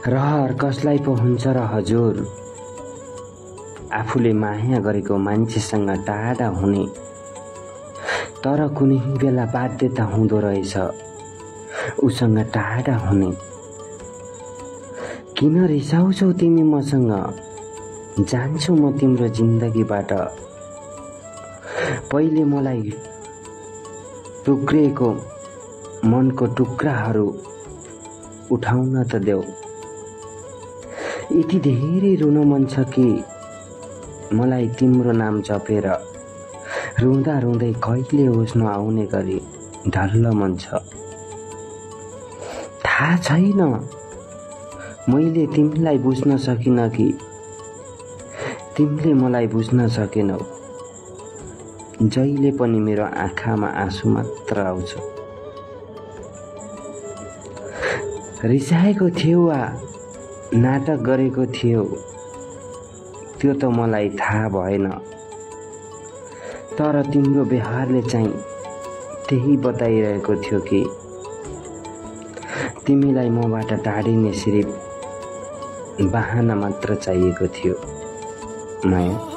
रहर कसलाई पो हुन्छ र हजुर, आफूले माया गरेको मान्छेसँग टाढा हुने, तर कुनै बेला बाध्यता हुँदो रहेछ उसँग टाढा हुने। किन रिसाउँछौ तिमी मसँग, जान्छु म तिम्रो जिन्दगीबाट। पहिले मलाई टुक्रिएको मनको टुक्राहरू उठाउन त देऊ। यति धेरै रुन मन छ कि मलाई तिम्रो नाम जपेर रुँदा रुँदै कहिले होस नआउने गरी ढल्ल मन छ। थाहा छैन मैले तिमीलाई बुझ्न सकिनँ कि तिमीले मलाई बुझ्न सकेनौ। जहिले पनि मेरो आँखामा आँसु मात्र आउँछ। रिसाएको थियो वा नाटक गरेको थियो त्यो त मलाई थाहा भएन, तर तिम्रो व्यवहारले चाहिँ त्यही बताइरहेको थियो कि तिमीलाई मबाट टाढिने सिर्फ बहाना मात्र चाहिएको थियो माया।